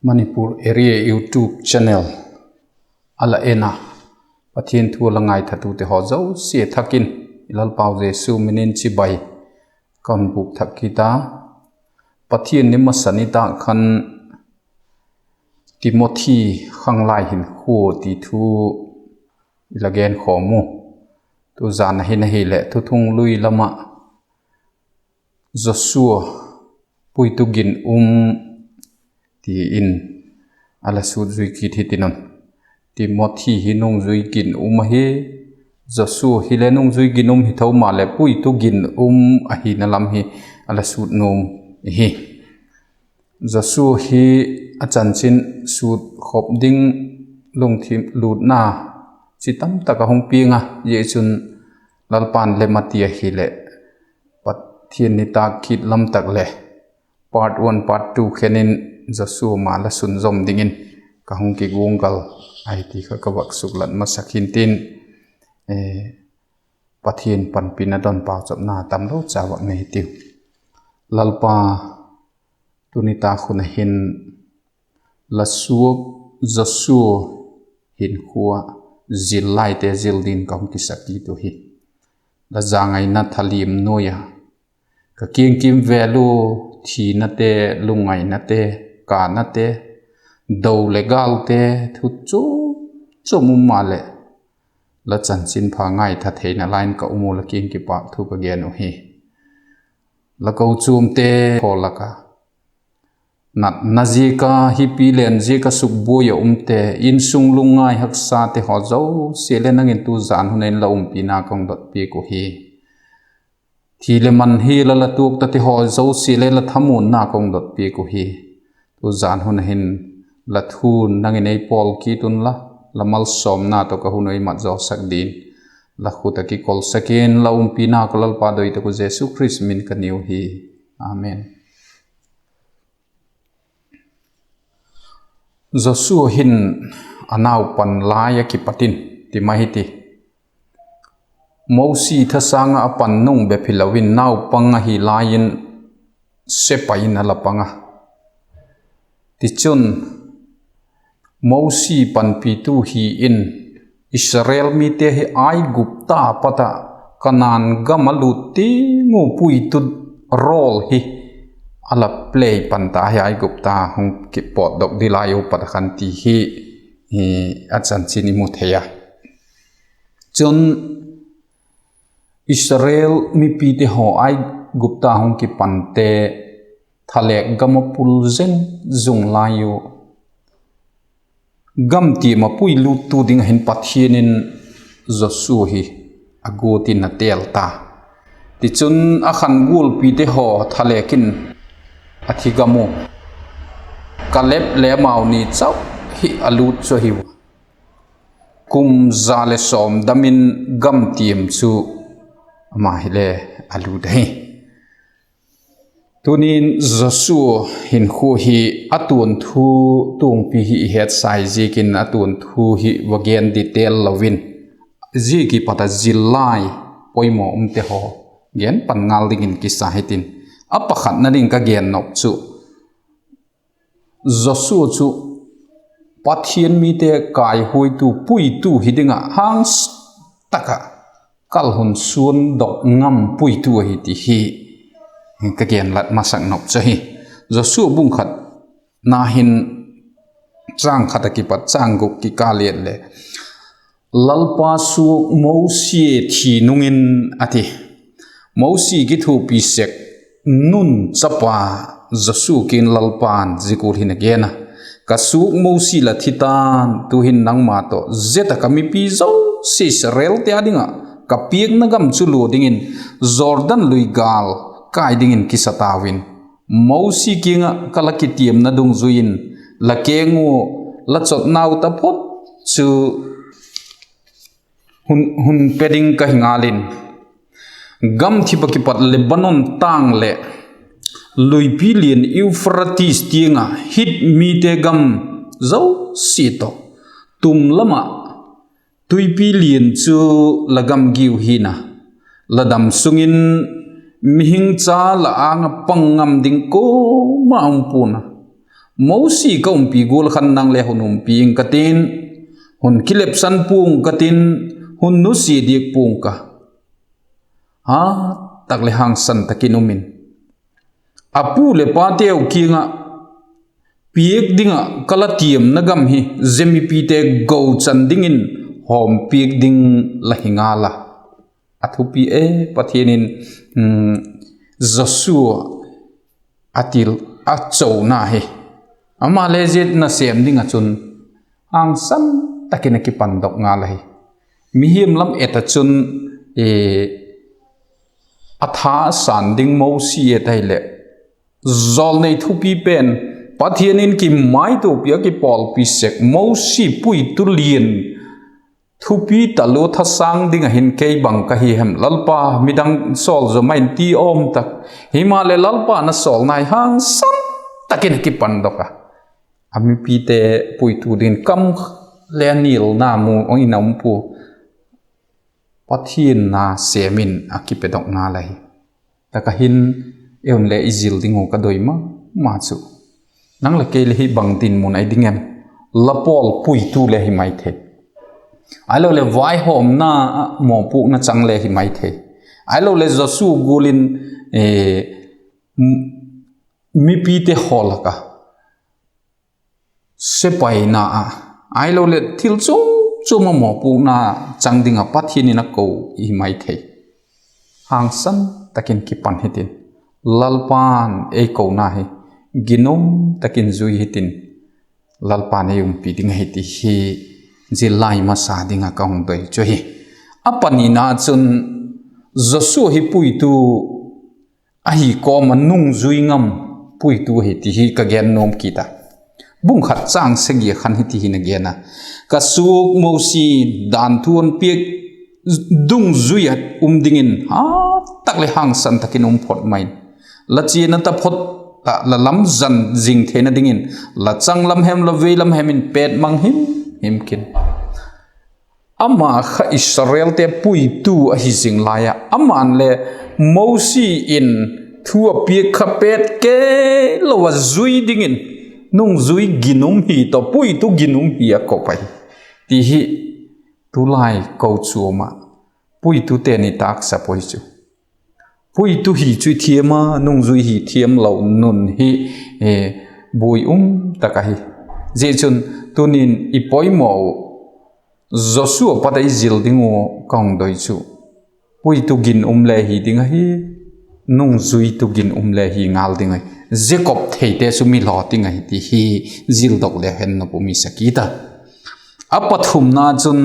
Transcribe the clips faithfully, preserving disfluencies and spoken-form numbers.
Manipur Area YouTube channel a la en a, Pathian thu a la ngaithatute haw zosia thak in, i Lalpau Jesu min in chibai ka hun bûk thak kit a. Pathian ni masa nitâk khan Timothi khanglai hinkhua ti thu i la genkhawm u. Tuzan a hin ahileh Thuthunglui lam ah Joshua puitu ginum ti in a la sut zui kit hitin un. Timothi hi nungzui ginum ahi, Joshua hile nungzui ginum hi tho maleh puitu ginum ahina lam hi a la sut nuam hi. Joshua hi a chanchin sut khop ding lungthim lutna chi tam tak a hung piang a, zia chun Lalpa'n lem a ti ahileh Pathian nitâk kit lam tak leh part one, part two khen in Joshua ma la sunzawm dingin ka hung kiguanggal ahi ti kha ka vak suklat masak hintin, Pathian panpina don pauchapna tamlo cha vak nei hitiu. Lalpa, tuni ta khun a hin la suak Joshua hinkhua zil laite zil din ka hung kisak kit uhi. La zangaina thaliam nuai a ka kiang kim vel u, thinate, lungngainate, kânate, do leh gâlte, thu chuam chuam um maleh la chanchinpha ngaitha theina lai in ka um u, la kiang kipâk thu ka gen uhi. La kochuamte haw lak a natna ziak a, hipi len ziak a sukbuai a umte, insung lungngai haksate haw zosia leh nang in tuzan hun a hin la umpina ka hung dot piak uhi. Thi leh man hi la la tuak tate haw zosia leh la thamuanna ka hung dot piak uhi. Tuzan hun a hin la thu'n nang in ei pawl kit unla, la malsawmna tawh ka hun ei mat zawsak din la khut ah kikolsak in, la umpina ka Lalpa doi tak uh Jesu Khrist min ka niu hi. Amen. Joshua hin a naupan lai ah kipat in ti mai hiti. Mosi thasâng ah a pan nung bep hilo in naupang ahi lai in sepai in a la pang a. Tichun, Mosi panpitu hi in Israel mite hi Aigupta pat ah Kanaan gam a lut tiang u puitu role hi a la play pan ta hi, Aigupta hung kipawtdok ding lai u pat a khan ti hi a chanchin i mu thei a. Chun, Israel mipite haw Aigupta hung kipante, thalêk gam a pul zeng zung lai u, gamtiam ah puiluttu ding ah hin Pathian in Joshua hi a guat in a têl ta. Tichun, a khan gualpite haw thalêk in a thi gam u, Kaleb leh amau ni chau hi a lût chu ahiu a. Kum za leh sawm dam in gamtiam chu ama hile a lût ahi. Tuni'n Joshua hinkhua hi a tuanthu tuangpi hi i hetsai ziakin a tuanthu hi va gen detail lo in, zia kipat a zillai poimaw umte haw gen pan ngal dingin kisa hitin, a pakhatna ding ka gen nop chu Joshua chu Pathian mite kaihuaitu, puitu hi ding ah hang tak ah kal hun suandok ngam puitu ahi ti hi ka genlat masak nop chu ahi. Joshua bung khatna hin châng khat ah kipat châng guk kikâl et leh, Lalpa suak Mosi thi nung in a ti. Mosi kithuapi sek Nun chapa Joshua kiang Lalpa'n zia gual hin a gen a: Ka suak Mosi la thi ta'n, tu'hin nangma tawh zia tak ah ka mipi zosia Israelte â ding ah ka piakna gam chu lua dingin Jordan lui gâl kâi dingin kisa tau in. Mosi kiang ah ka la kitiamna dungzui in la keng ua la chotnau taphot chu hun, hun pe ding ka hi ngal in, gamthip ah kipat Lebanon tâng leh luipi lian Euphrates tiang ah Hit mite gam zosia tawh, tum lam ah tuipi lian chu la gamgiu hi'n a, la dam sung in mihing cha la âng ah pang ngam ding kuama um pua'n a. Mosi ka umpi gual khan nang le hun umpi ing ka tin, hun kilepsan pua'ng ka tin, hun nusia diak pua'ng ka. A tak leh hangsan tak in um in, a pu leh pateu kiang ah piak ding ah ka la tiamna gam hi zia mipite gochan dingin hawm piak ding la hi ngal a. A thupi e, Pathian in Joshua a til, a chona hi. Ama le zia nasêm ding ah chun hangsan tak in a kipandok ngal ahi. Mihing lam et ah chun a tha sân ding Mosi et ahileh, jawlnei thupi pen, Pathian in kimaituapi a kipawlpi sek Mosi puitu lian, thupi talua thasâng ding ah hin kei bang ka hi hem, Lalpa, midang sawl zaw ma in ti awm tak. Himaleh Lalpa'n a sawlna hi hangsan tak in a kipandok a. A mipite puitu dingin kam le nilna mu in a um pua. Pathian nasêm in a kipedok ngal ahi. Tak ah hin, ei un le i zil ding uh ka doi ma ma chu, nang leh kei le hi bang dinmun ahi ding em? La pawl puitu le hi mai thei. Ahiloleh vaihawmna ah mawpuakna chang le hi mai thei. Ahiloleh Joshua gual in mipite hawl lak ah sepaina ah, ahiloleh thil chuam chuam ah mawpuakna chang ding ah Pathian in a ko hi mai thei. Hangsan tak in kipan hitin, Lalpa'n ei kona hi ginum tak in zui hitin, Lalpa'n ei umpi ding ahi ti hi zil lai masa ding ah ka hung doi chu ahi. A panina chun, Joshua hi puitu ahi kawm ah nungzui ngam puitu ahi ti hi ka gen nuam kit a. Bung khat châng sagi khan hiti hin a gen a: Ka suak Mosi dan thu hun piak dungzui ah um dingin a tak leh hangsan tak in um phot mai in, la chiana taphot ah la lam zan zing theina dingin, la changlam hem la veilam hem in pêt mang him him kin. Ama kha Israelte puitu ahi zing lai ah, ama'n le Mosi in thu a piak kha pêt kei lo ah zui dingin nungzui ginum hi tawh puitu ginum hi a kop ahi ti hi tulai kochuam ah puitute ni tâksa puai chu. Puitu hi chu i thiam a, nungzui hi thiam lo nun hi buai um tak ahi. Zia chun tunin i poimaw uh, Joshua pat ah i zil ding uh ka hung doi chu, puitu ginum le hi ding ahi, nungzuitu ginum le hi ngal ding ahi. Zia kop theite chu mi law ding ahi ti hi zildok le hen nop um i sa kit a. A pathumna chun,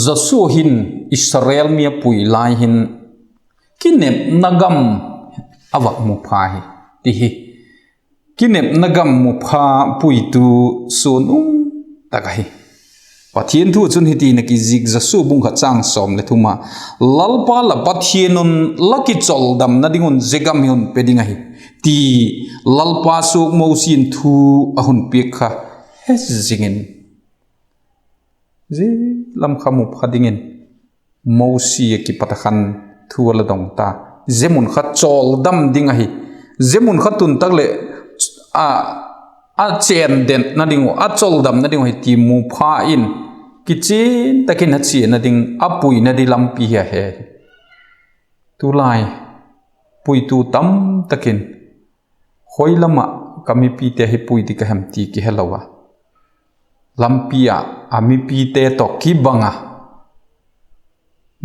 Joshua hin Israel mi a pui lai hin kinepna gam a vak mu pha hi ti hi. Kinepna gam mu pha puitu suan um tak ahi. Pathian thu chun hiti in a kizik, Joshua bung khat châng sawm le thum a, Lalpa la Pathian un la kichawldamna ding un zia gam hi hun pe ding ahi, ti Lalpa suak Mosi in thu a hun piak kha he zing in, zia lam kha mu pha dingin Mosi a kipat a khan thu a la dong ta. Zia mun kha chawldam ding ahi. Zia mun kha tun tak leh a, a chêndetna ding uh, a chawldamna ding uh hi ti mu pha in, kichian tak in a chiana ding a puina di lampi hi a he hi. Tulai puitu tam tak in, khoi lam ah ka mipite hi pui di ka hem ti kihelo a, lampi ah a mipite tawh kibang a,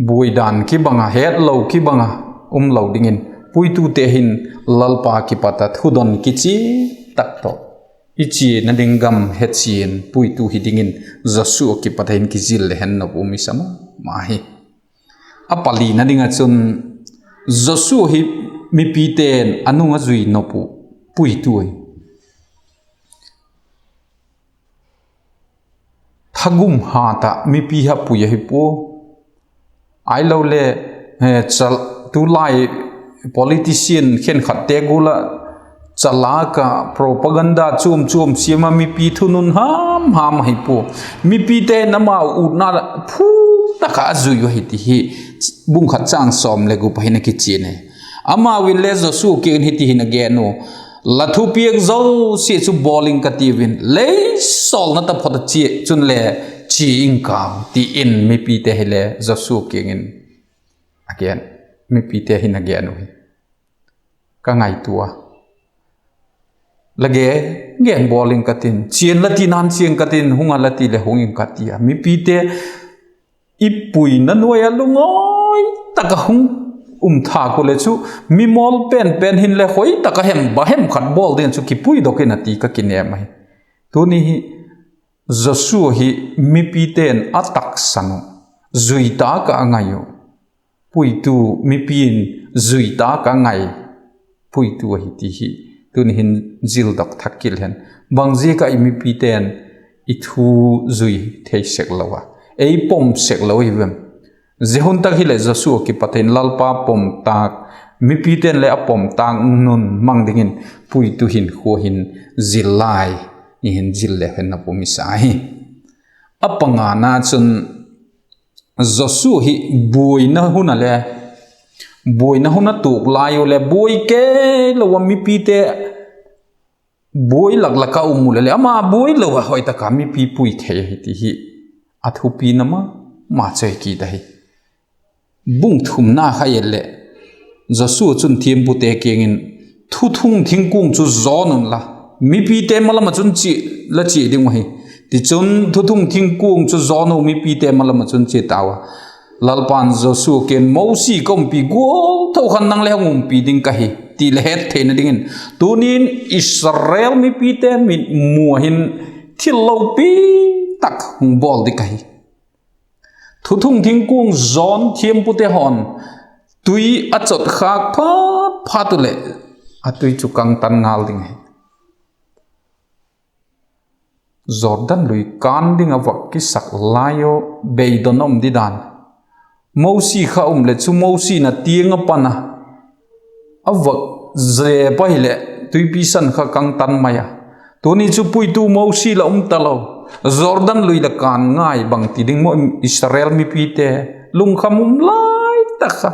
buaidan kibang a, hetlo kibang a um lo dingin, puitute hin Lalpa kipat a thudon kichian tak tawh i chiana ding gam hechian puitu hi dingin Joshua kipat a hin kizil le hen nop um i sa ma ma hi. A palina ding ah chun, Joshua hi mipite'n a nung a zui nop uh puitu hi. Thagum hat ah mipi ha pui ahi pua. Ahilole, tulai politician khenkhatte gual ah chalak ah propaganda chuam chuam siam a mipi thunun ham ham ahi pua. Mipite'n amau utna phu tak ah a zui uh ahi ti hi bung khat châng sawm le gup ah hin a kichian e. Amau in le Joshua kiang in hiti hin a gen uh: La thupiak zosia chu bawl ing ka tiu in, lei sawlna taphot a chia chunle chia ing ka, ti in mipite hile Joshua kiang in a gen, mipite hin a gen uhi. Ka ngaitua a, la gen, gen bawl ing ka tin, chia inla ti nan chia ing ka tin, hung a la ti leh hung ing ka ti a. Mipite i puina nuai ah lungawi tak a hung um thâk u leh chu, mimawl pen pen hinle hoi tak a hem ba hem khat bawl ding chu kipuidok in a ti ka kinêm ahi. Tuni hi Joshua hi mipite'n a taksan uh, zui tâk ah a ngai uh, puitu, mipi'n zui tâk ah a ngai puitu ahi ti hi tuni hin zildok thak kit hen. Bangziak ah i mipite'n i thu zui thei sek lo a, ei pom sek lo i vem? Zia hun tak hileh Joshua kipat in Lalpa pom tâk, mipite'n le a pom tâk nun mang dingin puitu hinkhua hin zil lai, i hin zil le hen na pum i sa hi. A pangana chun Joshua hi buaina hun a le, buaina hun a tuak lai u leh buai kei lo a mipite buai lak lak a um u leh le ama buai lo a hoi tak a mipi pui thei ahi ti hi a thupina ma ma chai kit ahi. Bung thumna kha et leh Joshua chun thiampute kiang in, thuthung thingkuang chu zawn unla, mipite malam ah chun chia la chia ding uh ahi. Tichun thuthung thingkuang chu zawn u mipite malam ah chun chia tau a. Lalpa'n Joshua kiang in, Mosi ka umpi gual tho khan nang le hung umpi ding ka hi ti le het theina dingin, tuni'n Israel mipite mitmu ah hin thil lopi tak hung bawl ding ka hi. Thuthung thingkuang zawn thiampute haw'n tui a chotkhâk phat phat u leh a tui chu kangtan ngal ding ahi. Jordan lui kân ding a vak kisak lai u, beidon a um di dan. Mosi kha um leh chu Mosi na tiang a pan a, a vak zep ahileh Tuipi San kha kangtan mai a. Tuni chu puitu Mosi la um talo, Jordan lui la kân ngai bang ti ding maw Israel mipite? Lungkham um lai tak kha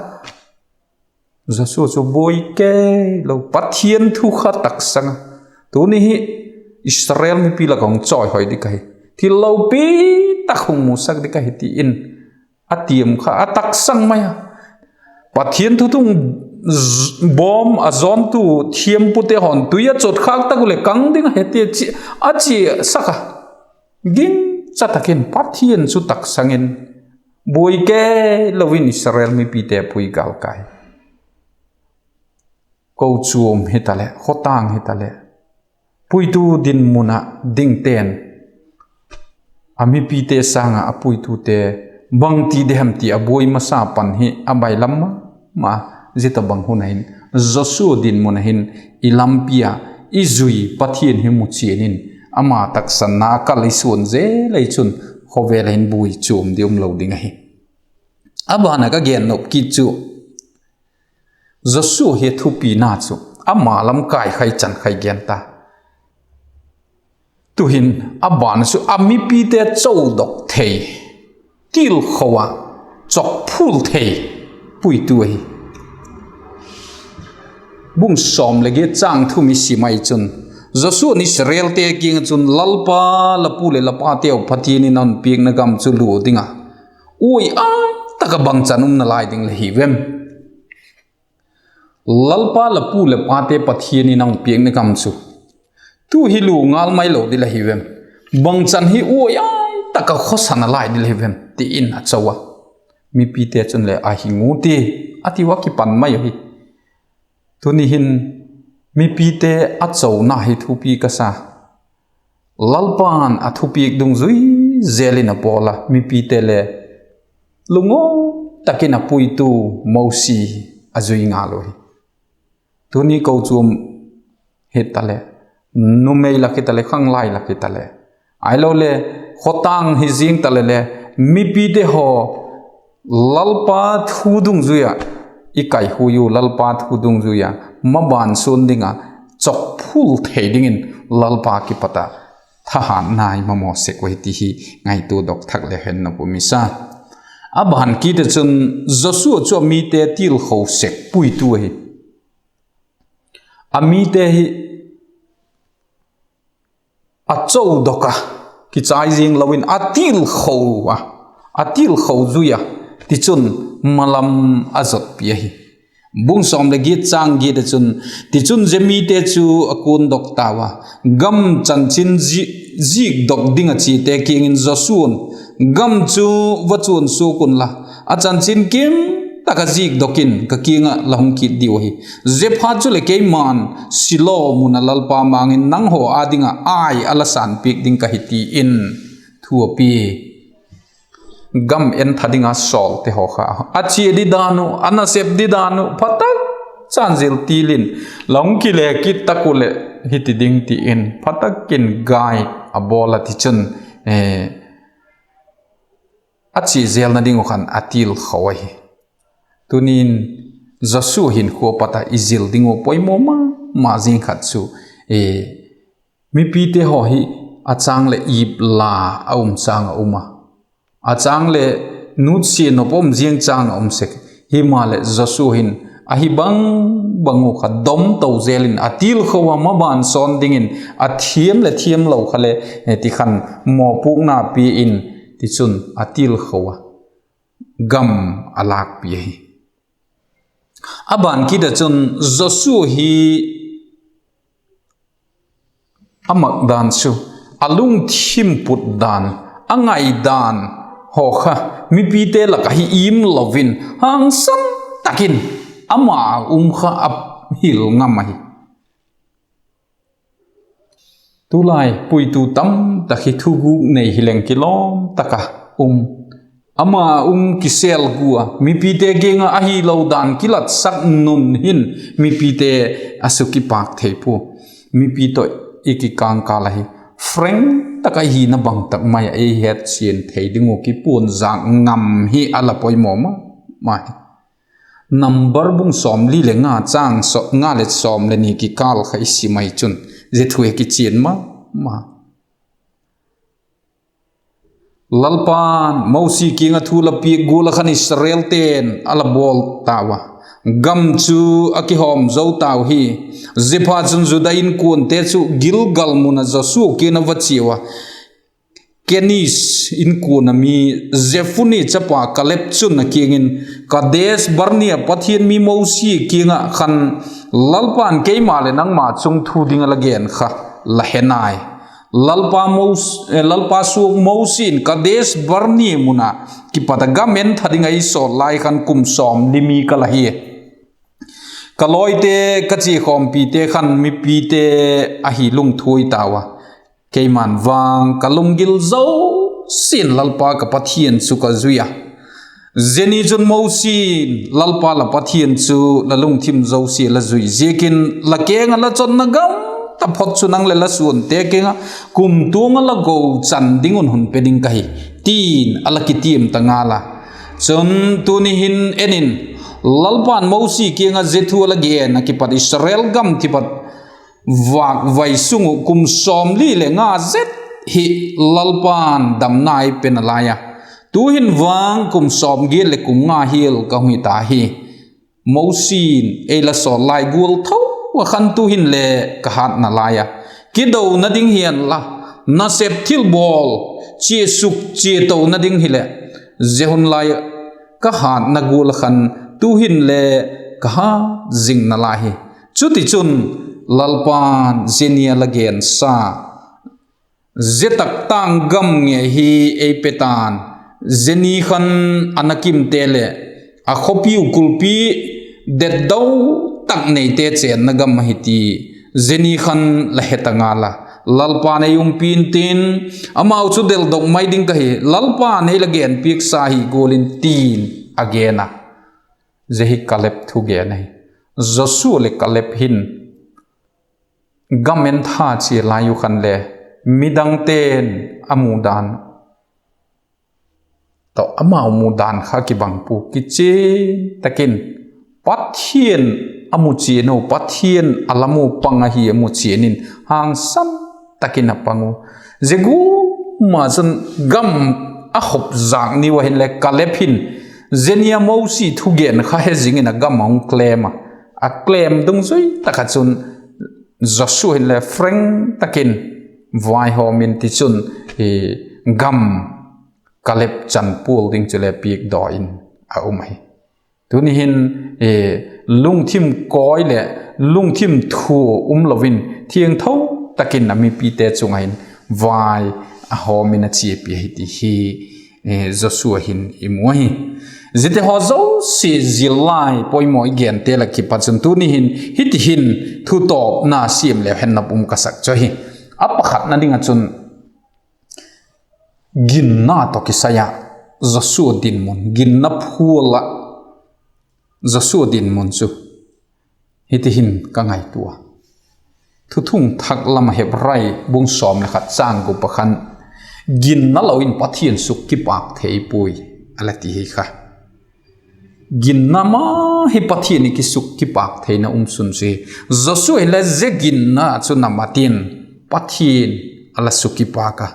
Joshua chu buai kei lo, Pathian thu kha taksang a, tuni hi Israel mipi lak ah hung chawihoi ding ka hi, thil lopi tak hung musak ding ka hi ti in a tiam kha a taksang mai a. Pathian thuthung bawm a zawntu thiampute haw'n tui a chotkhâk tak u leh kang ding ahi ti a chiasak a, gingcha tak in Pathian chu taksang in buai kei lo in Israel mipite pui gâl ka hi. Kochuam hitaleh, khawtâng hitaleh, puitu dinmun ah dingte'n a mipite sâng ah a puitute bangti de hem ti a buai masa pan hi a bailam ma ma. Zia tawhbang hun ah hin, Joshua dinmun ah hin i lampi a i zui Pathian hi mu chian in, ama taksanna a kal i suan zel ei chun khawvel ah hin buai chuam di um lo ding ahi. A ban ah ka gen nop kit chu, Joshua hi thupina chu ama lam kai khai chan khai gen ta. Tu'hin a ban chu a mipite chodok thei, tilkho ah chawkphul thei puitu ahi. Bung sawm leh giat châng thum i sim ai chun, Joshua'n Israelte kiang ah chun, Lalpa la pu leh la pateu Pathian in a hun piakna gam chu lua ding a, uai ai tak ah bangchan umna lai ding la hi vem? Lalpa la pu leh pate Pathian in a hun piakna gam chu tu hi lua ngal mai lo di la hi vem? Bangchan hi uai ai tak ah khawsana lai di la hi vem? ti in a cho a. Mipite chun le, A hing u, ti a tiu a kipan mai ahi. Tuni hin mipite a chona hi thupi ka sa. Lalpa'n a thupiak dungzui zel in a bawl a, mipite le lungawi tak in a puitu Mosi a zui ngal u hi. Tuni kochuam hitaleh, numei lak hitaleh, khanglai lak hitaleh, ahiloleh khawtâng hi zing taleh le, mipite haw Lalpa thu dungzui ah i kaihuai u, Lalpa thu dungzui a maban suan ding ah chawkphul thei dingin Lalpa kipat ah thahatna i mamaw sek uhi ti hi ngaituadok thak le hen nop um i sa. A ban kit ah chun Joshua chu a mite tilkho sek puitu ahi. A mite hi a chodok a, kichai ziang lo in a tilkho a, a tilkho zui a, tichun malam a zotpi ahi. Bung sawm leh giat châng giat ah chun, tichun zia mite chu a kuandok tau a, gam chanchin zi-, zikdok ding ah chiate kiang in Joshua'n, gam chu va chuan suak unla, a chanchin kim tak ah zikdok in ka kiang ah la hung kit diu ahi. Ziaphat chuleh keima'n Silo mun ah Lalpa mang in nanghaw â ding ah ai a la sânpiak ding ka hi, ti in thu a pia. Gam entha ding a sawlte haw kha a chia di dan uh, a nasep di dan uh pha tak chan zil til in, la hung kile kit tak uh leh hiti ding, ti in pha tak in guide a bawl a, tichun, eh, a chia zelna ding uh khan a tilkho ahi. Tuni'n Joshua hinkhua pat ah i zil ding uh poimaw ma ma zing khat chu, eh, mipite haw hi a châng leh ip la a um châng a um a, a châng leh nutsia nop a um ziang châng a um sek. Himaleh Joshua hin ahi bang bang uh kha dom to zel in a tilkho a, maban sawn dingin a thiam leh thiam lo kha le, eh, ti khan mawpuakna pia in, tichun a tilkho a, gam a lâkpi ahi. A ban kit ah chun Joshua hi a mak dan chu, a lungthim put dan, a ngai dan haw kha mipite lak ah hi im lo in hangsan tak in ama um kha a hil ngam ahi. Tulai puitu tam tak hi thuguk nei hileng kilawm tak a um, ama um kisêl gua, mipite kiang ah ahilo dan kilatsak nun hin mipite a sukipâk thei pua. Mipi tawh i kikângkâl ahi, frank tak a i hina bang tak mai ah ei hetchian thei ding uh kipuanzâk ngam hi a la poimaw ma ma hi. Number bung sawmli leh nga châng nga leh sawm leh ni kikâl kha i sim ahi chun zia thu hi kichian ma ma. Lalpa'n Mosi kiang ah thu la piak gual ah khan Israelte'n a la bawl tau a, gam chu a kihawm zo tau hi. Ziaphatchun Juda inkuante chu Gilgal mun ah Joshua kiang ah va chiau a, Kenis inkuan a mi Jephunne chapa Kaleb chun a kiang in, Kadesh Barnea Pathian mi Mosi kiang ah khan Lalpa'n keima leh nangma chung thu ding a la gen kha la he nai. Lalpa suak Mosi in Kadesh Barnea mun a kipat a gam entha ding ah ei sawt lai khan kum sawmli mi ka la hi. Ka lawite, ka chiakhawmpite khan mipite ahi lungthuai tau a, keima'n vang ka lunggil zosia'n Lalpa ka Pathian chu ka zui a. Zia ni chun Mosi in, Lalpa la Pathian chu la lungthim zosia la zui ziakin la keng ah la chotna gam taphot chu nang leh la suante kiang ah kumtuang ah la gochan ding un hun pe ding ka hi, ti'n a la kitiam ta ngal a. Chun tuni hin en in, Lalpa'n Mosi kiang ah zia thu a la gen ah kipat Israel gam tipat vâkvai sung uh kum sawmli leh nga zet hi Lalpa'n damna ei pe nalai a. Tu'hin vang kum sawmgiat leh kum nga hial ka hung hi ta hi. Mosi in ei la sawt lai gual tho ah khan tu'hin le ka hât nalai a. Kidona ding hianla, nasep thilbawl chia suk chia tona ding hileh, zia hun lai ka hâtna gual ah khan tu'hin le ka hât zing nalai hi. Chutichun Lalpa'n zia ni a la gensa zia tak tâng gam ngei hi ei pe ta'n, zia ni khan a nakimte leh a khawpiu kulpi detdo tak neite chênna gam ahi ti zia ni khan la he ta ngal a. Lalpa'n ei umpi intin, amau chu deldok mai ding ka hi, Lalpa'n ei la genpiaksa hi gual in, ti'n a gen a. Zia hi Kaleb thugen ahi. Joshua leh Kaleb hin gam entha chia lai uh khan le midangte'n a mu dan tawh amau mu dan kha kibang pua, kichian tak in Pathian a mu chian u, Pathian a la mu pang ahi a mu chian in hangsan tak in a pang u. Zia gual ma chun gam a khop zâk ni ua hinle Kaleb hin zia ni a Mosi thugen kha he zing in a gam a hung claim a. A claim dungzui tak ah chun Joshua hinle frank tak in vaihawm in tichun, gam Kaleb chan pual ding chule piakdaw in a um ahi. Tuni hin, lungthim kawi leh lungthim thua um lo in thiangtho tak in a mipite chung ah hin vai a hawm in a chiapi ahi ti hi Joshua hin i mu ahi. Ziate haw zosia zillai poimaw i gente lak kipat chun tuni hin hiti hin thutawpna siam leu hen nop um ka sak chu ahi. A pakhatna ding ah chun ginna tawh kisai ah Joshua dinmun, ginna phual ah Joshua dinmun chu hiti hin ka ngaitua a. Thuthung Thak lam ah Hebrai bung sawm leh khat châng gup ah khan, ginna lo in Pathian suk kipâk thei puai, a la ti hi kha. Ginna ma hi Pathian i kisuk kipâk theina um sun chu hi. Joshua hinle zia ginna chu na mat in Pathian a la suk kipâk a.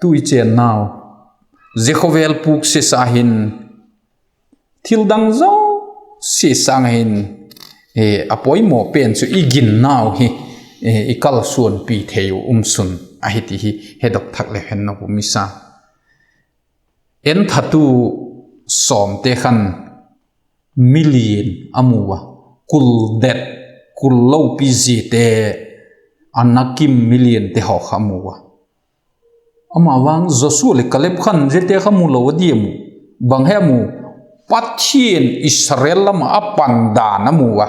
Tu i chênnau, zia khawvel pûk sisa hin thildang zosia sâng ah hin a poimaw pen chu i ginnau hi i kalsuanpi thei uh um sun ahi ti hi hedok thak leu hen nop um i sa. Enthatu sawmte khan million a mu a, kuldet, kul lopi ziate, Anakim millionte haw kha a mu a. Ama vang Joshua leh Kaleb khan ziate kha mu lo a diam uh? Bang hem uh? Pathian Israel lam ah a pan dan a mu a.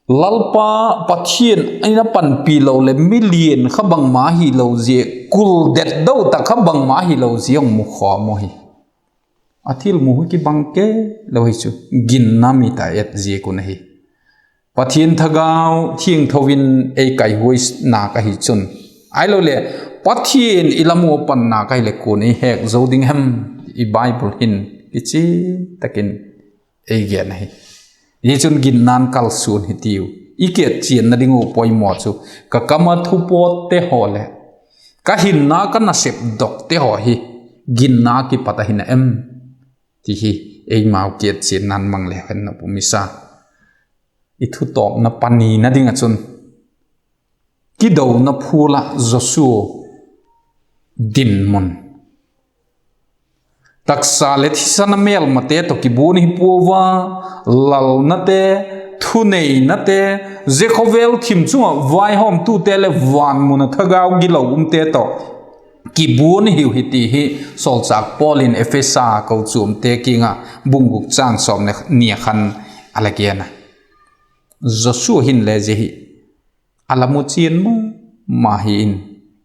Lalpa Pathian in a panpi lo leh million kha bangma hilo zia, kuldet do tak kha bangma hilo zia hung mu khawm uh hi. A thil mu hi kibang kei lo hi chu, ginna mit a et ziak un ahi. Pathian Thagau Thiangtho in ei kaihuai nâk ahi chun, ahiloleh Pathian i lam ua pan nâk ahileh kua'n ei hek zo ding hem? I Bible hin kichian tak in ei gen ahi. Hichun ginna'n kalsuan hitiu. I kichianna ding uh poimaw chu, ka kam ah thupawtte haw leh ka hinna ka nasepdokte haw hi ginna kipat ahi na em? ti hi eimau kichianna'n mang leu hen nop um i sa. I thutawpna panina ding ah chun, kidona phual ah Joshua dinmun. Taksa leh thisan a mêlmate tawh kibuan hi puau a, lalnate, thuneinate, zia khawvel thim chung ah vaihawmtute leh van mun ah thagau gilo umte tawh kibuan hiu hi ti hi sawlchâk Paul in Ephesa kochuamte kiang ah bung guk châng sawm leh ni a khan a la gen a. Joshua hinle zia hi a la mu chian ma ma hi in,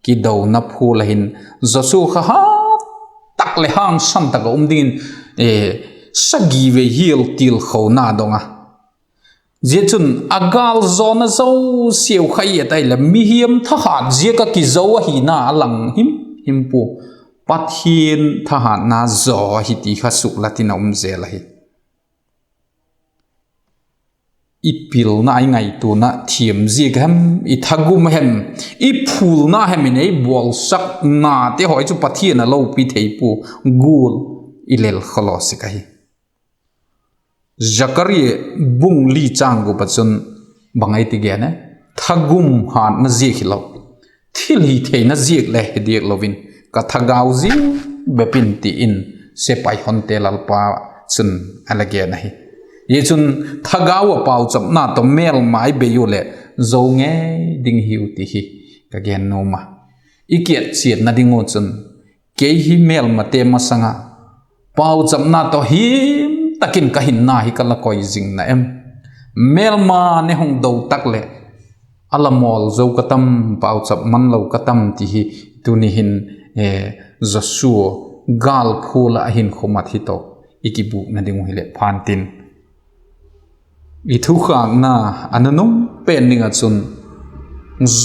kidona phual ah hin Joshua kha hât tak leh hangsan tak ah um dingin sagi vei hial tilkhona dong a. Zia chun a gâl zawna zosiau kha i et ahileh mihing thahat ziak ah kizo ahina a lang him him pua, Pathian thahatna zaw ahi ti kha suklat in a um zel ahi. I pilna, i ngaituana thiam ziak hem, i thagum hem, i phûlna hem in ei bawlsaknate haw chu Pathian a lopi thei pua, gual i lel khawlaw sek ahi. Zakaria bung li châng gup ah chun bang ei ti gen e? Thagum hâtna ziak hilo, thil hi theina ziak le hi diak lo in, ka thagau zing bep in ti in, sepai honte Lalpa chun a la gen ahi. Hi chun thagau ah pauchapna tawh mêlma i bei u leh zo ngei ding hiu ti hi ka gen nuam a. I kichianna ding u chun, kei hi mêlmate masang ah pauchapna tawh him tak in ka hinna hi ka la koi zing na em? Mêlma ne hung do tak leh a la mawl zo ka tam, pauchap man lo ka tam ti hi tuni hin Joshua gâlphual ah a hinkhua mat hi tawh i kibûkna ding uh hileh pha ntin. I thukhâkna a nunung pen ding ah chun,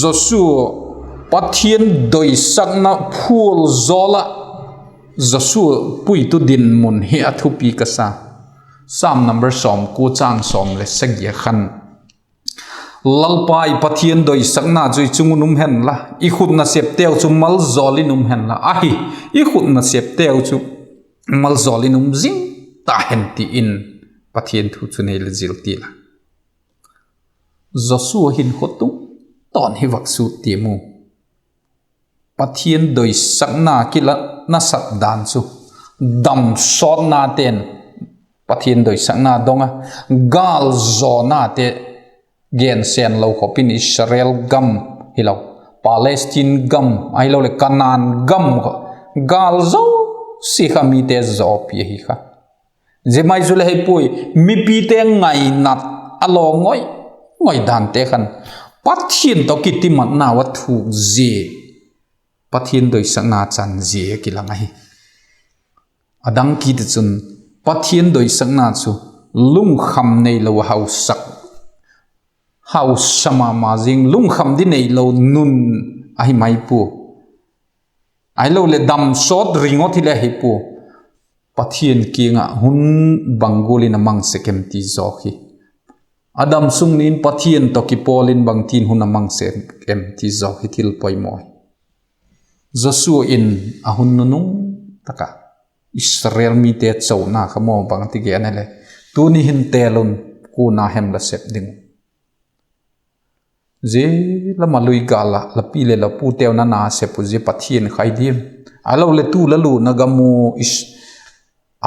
Joshua Pathian doisakna phual zawl ah Joshua puitu dinmun hi a thupi ka sa. Sam number sawmkua châng sawm leh sagi a khan, Lalpa i Pathian doisakna chu i chung un um hen la, i khut nasepteu chu malzawl in um hen la, ahi, i khut nasepteu chu malzawl in um zing ta hen ti in Pathian thu chun ei la zil til a. Joshua hinkhua tung tawn hi vak sut tiam u. Pathian doisakna kila nasat dan chu, damsawtnate'n Pathian doisakna dong a, gâlzawnate gensen lo khawp in Israel gam hilo, Palestine gam ahiloleh Kanaan gam kha, gâl zosia kha mite zawpi ahi kha. Zia mai chu le hi puai, mipite ngainat a law ngoi ngoi dante khan Pathian tawh kitimatnau a thuk zia, Pathian doisakna chan zia a kilang ahi. A dang kit ah chun Pathian doisakna chu lungkham neilo a hausak, hausa ma ma zing, lungkham di neilo nun ahi mai pua. Ahiloleh damsawt ringot hile hi pua. Pathian kiang ah hun bang gual in a mang sek em ti zawk hi. A damsung ni in Pathian tawh kipawl in bangtin hun a mang sek em ti zawk hi thil poimaw hi. Joshua in a hun nunung tak ah Israel mite chona kha maw bang ti gen a le, tuni hin têl un, kuana hem la sep ding uh. Zia lam a lui gâl ah la pi leh la puteu na na sep uh zia Pathian kha hi diam? Ahiloleh tu la lutna gam u Is-,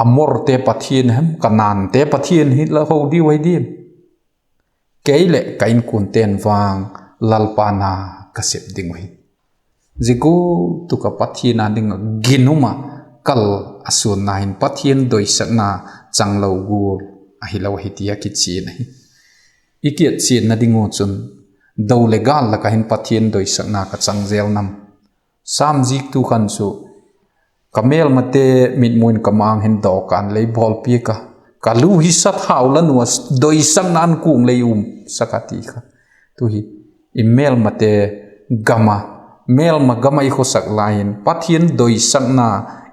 Amorte pathian hem, Kanaante pathian hi la ho diu ahi diam? Kei leh ka inkuante'n vang Lalpa na ka sep ding uhi. Zia gual tuk ah Pathian â ding ah ginum ah kal a suanna hin Pathian doisakna chang lo gual ahilo ahi ti a kichian ahi. I kichianna ding u chun, do leh gâl lak ah hin Pathian doisakna ka chang zel nam? Sam ziktu khan chu, ka mêlmate mitmu in ka ma-âng hin dawkan lei bawl piak a, ka lu hi sathau la nua, doisakna an kuang lei umsak a ti kha. Tu hi, i mêlmate gam a, mêlma gam ah i khawsak lai in Pathian doisakna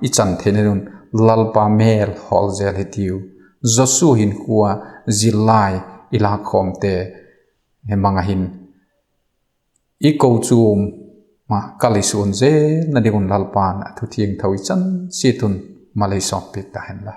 i chan theina ding un Lalpa mêl hawl zel hitiu. Joshua hinkhua zillai i lâkkhawmte hi mang ah hin, i kochuam ah kal i suan zelna ding un Lalpa'n a thu thiangtho i chan chiat un mal ei sawmpiak ta hen la.